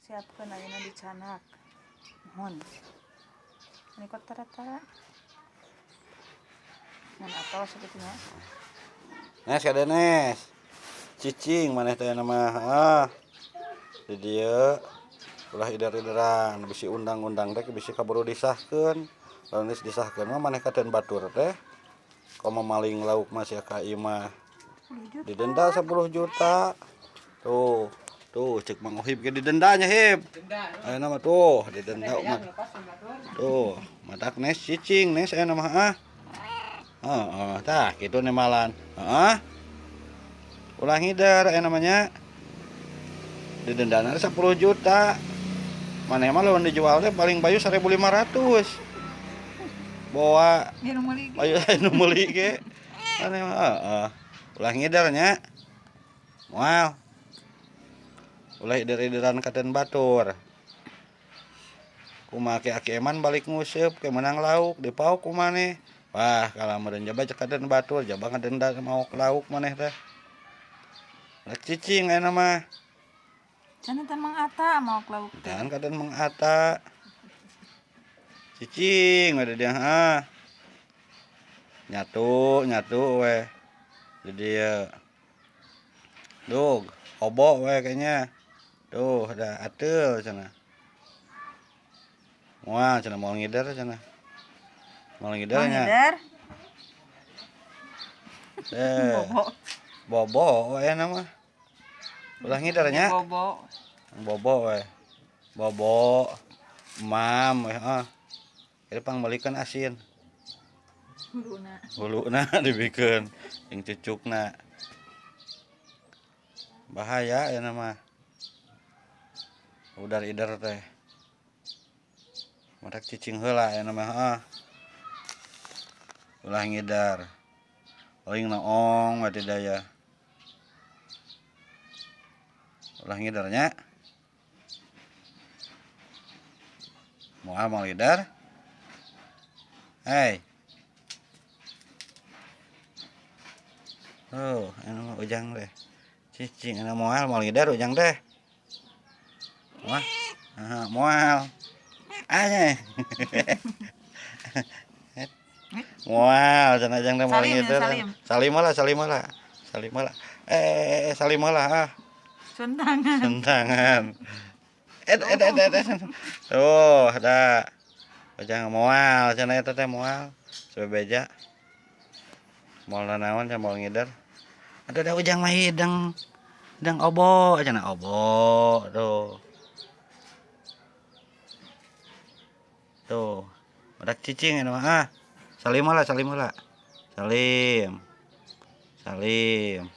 Siapkeun ayeuna dicanak. Muhun. Ini kok tara-tara. Mun atos sakitu nya. Nes ka Nes. Cicing maneh teh nama ah. Di dieu ulah ider-ideran bisi undang-undang teh bisi kaburu disahkeun. Lamun geus disahkeun mah maneh katen batur teh. Komo maling lauk mah sia ka imah. 10 juta. Didenda 10 juta. Tuh, tuh cek Mang Ohib ge didenda nya Hib. Ayeuna mah tuh didenda mah. Tuh, matak Nes cicing Nes ayeuna mah ah. Heeh, tah kitu nemalan. Heeh. Ulah ngider aya namanya. Didendana 10 juta. Maneh mah lamun dijual teh paling bayu 1.500. Boa Biar meuli ge. Bayu nu meuli ge. Maneh mah heeh. Ulah ngider nya. Moal. Ulah ider-ideran katen batur. Kumaha ki Aki Eman balik nguseup ke menang lauk dipaok ku maneh. Wah, kalah meureun jaba cek katen batur, jaba ngadenda maok lauk maneh teh. Rek cicing ayeuna mah. Cenah teh Mang Ata maok lauk teh. Jangan katen Mang Ata. Cicing we di dieu heeh. Nyatu, nyatu we. Di dieu. Dug, obo we kayaknya. Tuh, ada ateul cenah. Moal cenah moal ngider cenah. Moal ngider Moal nya. ngider. Eh. Bobo. Bobo we aya mah. Ulah ngider nya. Bobo. Bobo we. Bobo. Mam we heeh. Jadi pangmeulikeun asin. Huluna. Huluna dibikeun jeung cucukna. Bahaya ya mah. Udar-ider teh. Matak cicing heula aya mah heeh. Ulah ngidar. Paling noong we teu daya. Ulah ngider nya. Moal moal ngider. Hei. Tuh, anu mah Ujang teh. Cicing anu moal moal ngider Ujang teh. Wah, heeh, moal. Anya. Moal cenah Ujang teh moal Salim, ngider. salim. Salim lah, salim lah. Salim lah. Salim lah ah. Sentangan. Sentangan. Et et et et. et. Tuh, da. Ujang moal cenah eta teh moal. Sebebeja. Moal nanaon cenah moal ngider. Atuh da Ujang mah hideng. Hideng obo cenah obo tuh. Tuh. Badak cicing eta mah ah. Salim lah, salim lah. Salim. Salim.